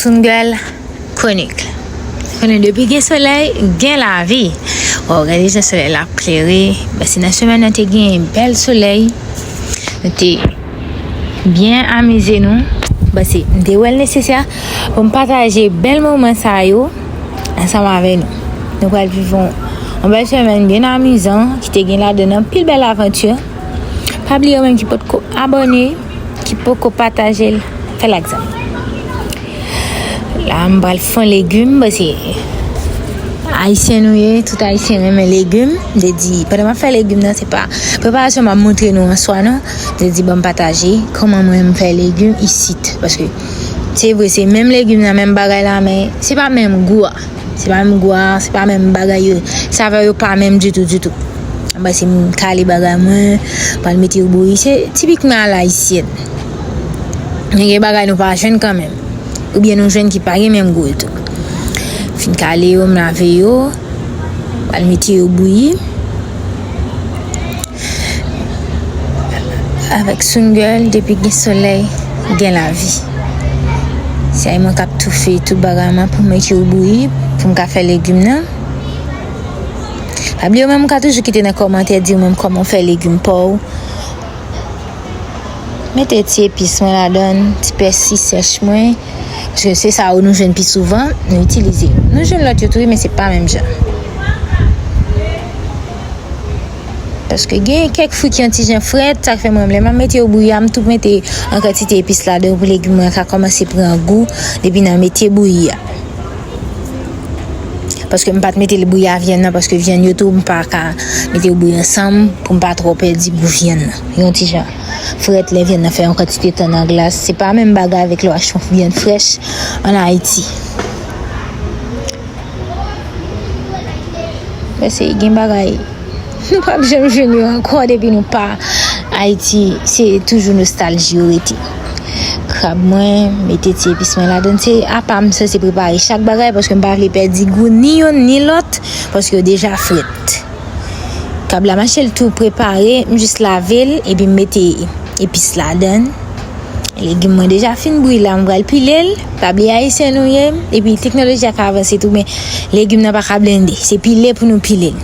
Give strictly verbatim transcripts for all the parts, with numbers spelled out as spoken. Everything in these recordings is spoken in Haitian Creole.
Single Chronic. Konnen depi gen solèy, gen lavi. Waw, gade jan solèy la ap klere. Paske nan semèn nan te gen bèl solèy. Nou te byen amize nou. Paske m te wè l nesesè pou m pataje bèl moman sa yo ansanm avè nou. Nou pral viv yon, yon bèl semèn byen amizan ki te gen ladan l anpil bèl avanti. Pa bliye ou menm ki potko abòne, ki poko pataje l, fè like sa. La, m pral fè legim, paske ayisyen nou ye, tout ayisyen renmen legim. M te di, pandan m ap fè legim nan, se pa preparasyon m ap montre nou an swa, non. M te di, ban m pataje kòman mwen m fè legim isit. Paske, se vre, se menm legim nan, menm bagay la, men se pa menm gou a. Se pa menm gou a, se pa menm bagay yo. Savè yo pa menm ditou, ditou. Anba se m kale bagay mwen, pral mete yo bouyi. Se tipikman alayisyèn. Men gen bagay nou pa jwenn kanmenm. Oubyen nou jwenn ki pa gen menm gou l tou. Fin kale yo, m lave yo, pral mete yo bouyi. Avèk Soon Girl, depi gen solèy, gen lavi. Se mwen k ap toufe tout bagay mwen pou m mete yo bouyi, pou m ka fè legim nan. Pa bliye ou menm ou ka toujou kite nan kòmantè di ou menm kòman w fè legim pa w. Mete ti epis mwen ladan, ti pèsi sèch mwen. Paske se sa yo nou jwenn pi souvan, nou itilize. Nou jwenn lòt yo tou wi, men se pa menm jan. Paske gen kèk fwi ki yon ti jan frèt, sa k fè mwen, lè m ap mete yo bouyi a, m tou mete yon kantite epis ladan pou legim mwen ka kòmanse pran gou depi nan mete bouyi a. Paske m pa t mete l bouyi a vyann nan, paske vyann yo tou, m pa ka mete yo bouyi ansanm pou m pa twò pèdi gou vyann nan. Yon ti jan frèt lè vyann nan fè yon kantite tan nan glas. Se pa menm bagay avèk lè w achte yon vyann frèch ann Ayiti. Paske gen bagay, nou p ap janm jwenn yo ankò depi nou pa Ayiti, se toujou nostalji yo rete. Krab mwen, mete ti epis mwen ladan, se apa m sanse prepare chak bagay, paske m pa vle pèdi gou ni youn ni lòt, paske yo deja frèt. Krab la, m achte l tou prepare, m jis lave l, epi m mete epis ladan. Legim mwen deja fin bouyi la, m pral pile l. Pa bliye ayisyen nou ye, epi teknoloji a ka avanse tou, men legim nan pa ka blende. Se pile pou nou pile l.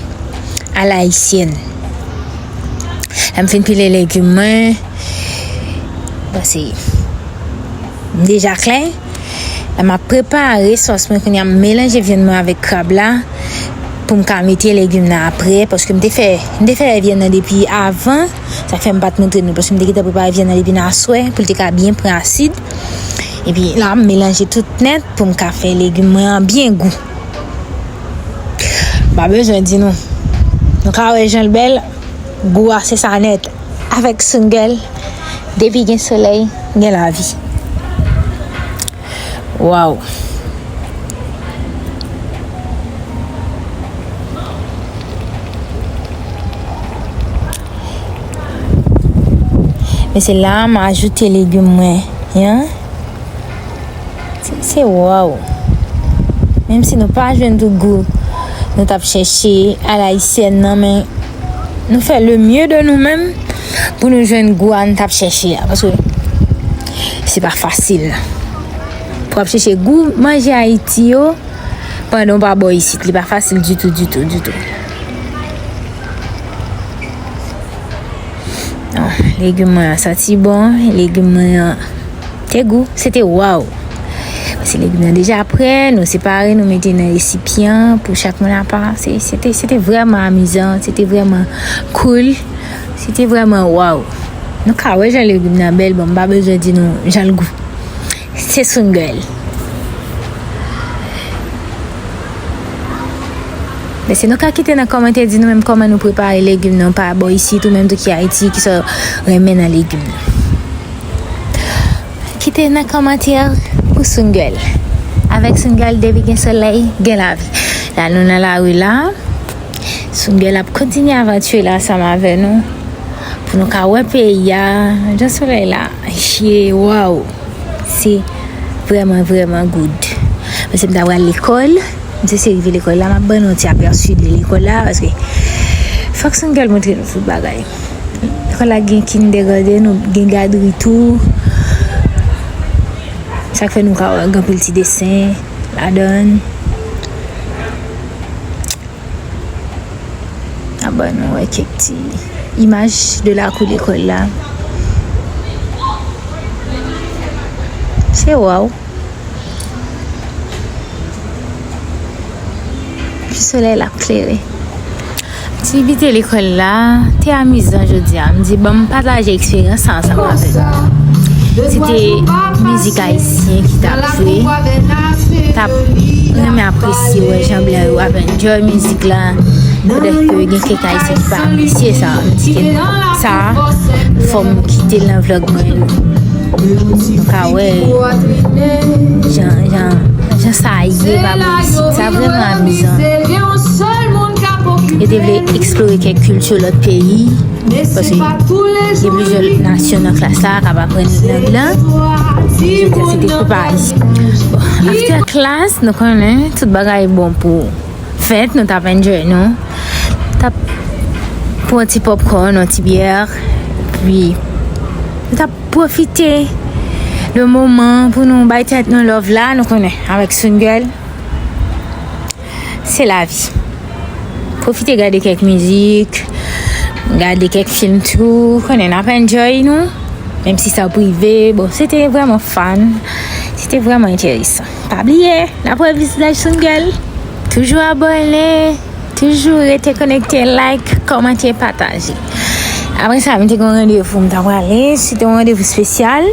Alayisyèn. Lè m fin pile legim mwen, paske m deja klè. Lè m ap prepare sòs mwen, kounye a m melanje vyann mwen avèk krab la pou m ka mete legim nan apre, paske m te fè, m te fè vyann nan depi avan. Sa k fè m pa t montre nou, paske m te gentan prepare vyann nan depi nan aswè pou l te ka byen pran asid. Epi la, m melanje tout nèt pou m ka fè legim mwen an byen gou. M pa bezwen di nou. Nou ka wè jan l bèl, gou a se sa nèt. Avèk Soon Girl, depi gen solèy, gen lavi. Waw. Men se la m ajoute legim mwen an. Se, se waw. Menm si nou pa jwenn tout gou nou t ap chèche alayisyèn nan, men nou fè le mieux de nou menm pou nou jwenn gou a n t ap chèche a. Paske se pa fasil pou ap chèche gou manje Ayiti yo pandan w pa bò isit. Li pa fasil ditou, ditou, ditou. Ah, legim mwen an santi bon, legim mwen an te gou, se te waw. Paske legim nan deja prè, nou separe, nou mete nan resipyan pou chak moun apa. Se, se te, se te vrèman amizan, se te vrèman cool, se te vrèman waw. Nou ka wè jan legim nan bèl, bon, m pa bezwen di nou jan l gou. Se Soon Girl. Men si nou ka kite nan kòmantè di nou menm kòman nou prepare legim nan pa bò isit ou menm tou ki Ayiti, kisa w renmen nan legim nan. Kite nan kòmantè pou Soon Girl. Avèk Soon Girl, depi gen solèy, gen lavi. La nou nan lari la. Soon Girl ap kontinye avanti l ansanm avè nou. Pou nou ka wè peyi a, jan solèy la ye, waw. Se vrèman, vrèman good. Paske m ta pral lekòl. M se rive lekòl la, m ap ban nou yon ti apèsi de lekòl la, paske fòk Soon Girl montre nou tout bagay. Lekòl la gen kindergarten, nou gen gadri tou. Sa k fè nou ka wè gen anpil ti desen ladan l. Aba nou wè kèk ti imaj de lakou lekòl la. Se waw. Solèy la ap klere. Aktivite lekòl la te amizan jodi a. M di, ban m pataje eksperyans sa ansanm avè nou. Se te mizik ayisyen ki t ap jwe. T ap renmen apresye wè jan blan yo ap enjoy mizik la. Petèt ke gen kèk ayisyen ki pa apresye sa. M di ke sa, fò m kite l nan vlòg mwen. Nou ka wè jan, jan, jan sa ye pa bò isit. Sa vrèman amizan. Yo te vle eksplore kèk kilti lòt peyi. Paske gen plizyè nasyon nan klas la k ap aprann lang lan. Jodi a se te kou pa ayisyen. Bon, after class, nou konnen tout bagay bon pou fèt, nou t ap enjoy nou. T ap pran ti popcorn, yon ti byè, epi nou t ap pwofite de moman pou nou bay tèt nou love la, nou konnen, avèk Sun Girl. Se lavi. Pwofite gade kèk mizik, gade kèk fim tou, konnen n ap enjoy nou. Menm si sa prive, bon, se te vrèman fun. Se te vrèman enteresan. Pa bliye, n ap wè vizaj Sun Girl. Toujou abòne, toujou rete konekte, like, kòmante, pataje. Apre sa, m te gen yon randevou m ta prale, se te yon randevou espesyal.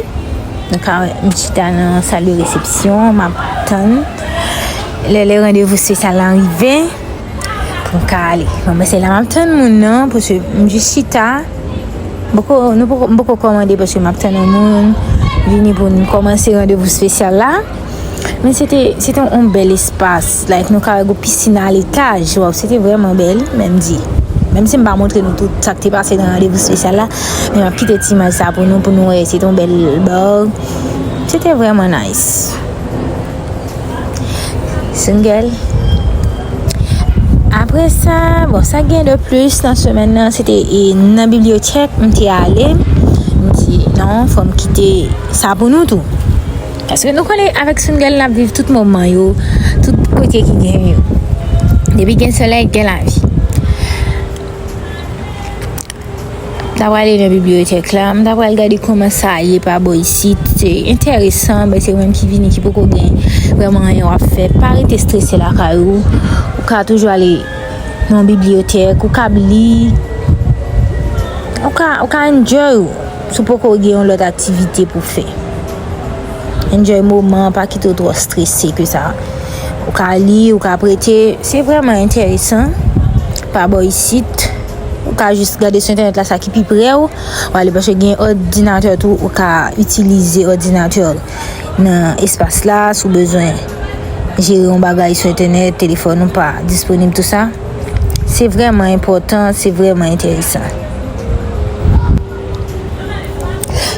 Nou ka wè, m chita nan sal de resepsyon, m ap tann lè, lè randevou espesyal la rive pou m ka ale. Bon, men se la m ap tann moun nan, paske m jis chita. Poko, nou poko, m poko kòmande paske m ap tann yon moun vini pou n kòmanse randevou espesyal la. Men se te, se te yon bèl espas. Like, nou ka wè gwo pisin a letaj. Waw, se te vrèman bèl, men m di. Menm si m pa montre nou tout sa k te pase nan randevou espesyal la, men m ap kite ti imaj sa pou nou, pou nou wè, se te yon bèl bar. Se te vrèman nice. Sun Girl. Apre sa, bon, sa gen de plis nan semèn nan, se te, e, nan bibliyotèk, m te ale. M di, non, fò m kite sa pou nou tou. Paske nou konnen avèk Sun Girl, n ap viv tout moman yo, tout kote ki gen yo. Depi gen solèy, gen lavi. M ta pral ale nan bibliyotèk la, m ta pral gade kòman sa ye pa bò isit. Se enteresan, men se ou menm ki vini, ki poko gen vrèman anyen w ap fè. Pa rete strese lakay ou. Ou ka toujou ale nan bibliyotèk, ou ka ap li. Ou ka, ou ka enjoy ou. Si w poko gen yon lòt aktivite pou fè. Enjoy moman an, pa kite w twò strese ke sa. Ou ka li, ou ka ap rete. Se vrèman enteresan. Pa bò isit. Ou ka jis gade sou entènèt la sa ki pi pre w. W ale paske gen òdinatè tou, ou ka itilize òdinatè nan espas la si w bezwen jere yon bagay sou entènèt, telefòn ou pa disponib, tou sa. Se vrèman enpòtan, se vrèman enteresan.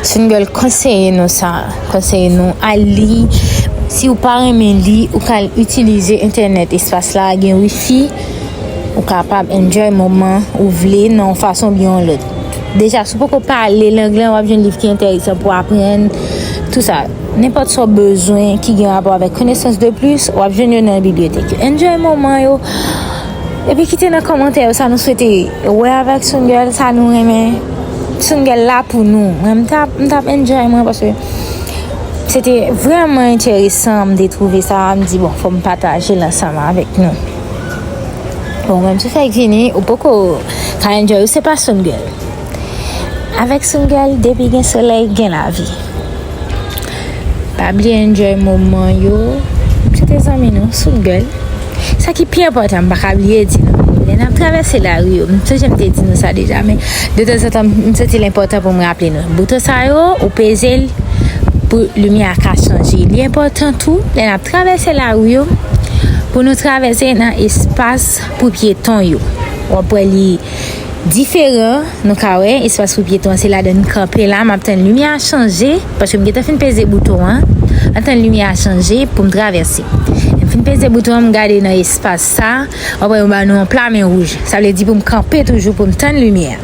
Sun Girl konseye nou sa, konseye nou al li. Si w pa renmen li, ou ka al itilize entènèt, espas la gen wifi, ou kapab enjoy moman ou vle nan yon fason oubyen yon lòt. Deja, si w poko pale lang lan, w ap jwenn liv ki enteresan pou aprann, tou sa. Nenpòt sa w bezwen ki gen rapò avèk konesans de plis, w ap jwenn yo nan bibliyotèk yo. Enjoy moman yo. Epi kite nan kòmantè yo sa nou swete wè avèk Sun Girl, sa nou renmen. Sun Girl la pou nou. Mwen, m t ap, m t ap enjoy mwen paske se te vrèman enteresan, m te twouve sa, m di, bon, fò m pataje l ansanm avèk nou. Bon, menm si w fèk vini, ou poko ka enjoy, ou se pa Sun Girl. Avèk Sun Girl, depi gen solèy, gen lavi. Pa bliye enjoy moman yo. Se te zanmi nou, Sun Girl. Sa ki pi enpòtan, m pa ka bliye di nou. Lè n ap travèse lari yo, m sonje m te di nou sa deja, men detanzantan, m santi l enpòtan pou m raple nou. Bouton sa yo, ou peze l pou limyè a ka chanje. Li enpòtan tou, lè n ap travèse lari yo, pou nou travèse nan espas pou pyeton yo. W ap wè li diferan, nou ka wè, espas pou pyeton an, se ladan n kanpe la, m ap tann limyè a chanje, paske m gentan fin peze bouton an, m ap tann limyè a chanje pou m travèse. Lè m fin peze bouton an, m gade nan espas sa, w ap wè yo ba nou yon plamen wouj. Sa vle di pou m kanpe toujou, pou m tann limyè a.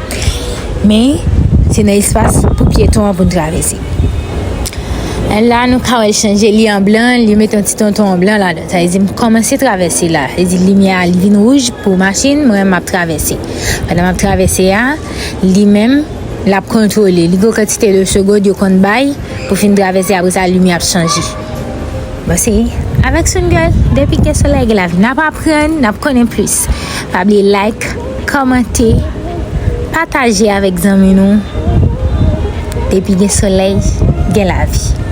Men, se nan espas pou pyeton an pou n travèse. La nou ka wè l chanje, li an blan, li met yon ti tonton an blan ladan. Sa vle di m kòmanse travèse la. Sa vle di limyè a li vin wouj pou machin, mwen m ap travèse. Pandan m ap travèse a, li menm, l ap kontwole. Li gon kantite de segond yo konn bay pou fin travèse, apre sa limyè ap chanje. Bon, se avèk Sun Girl, depi gen solèy gen lavi. N ap aprann, n ap konnen plis. Pa bliye like, kòmante, pataje avèk zanmi nou. Depi gen solèy, gen lavi.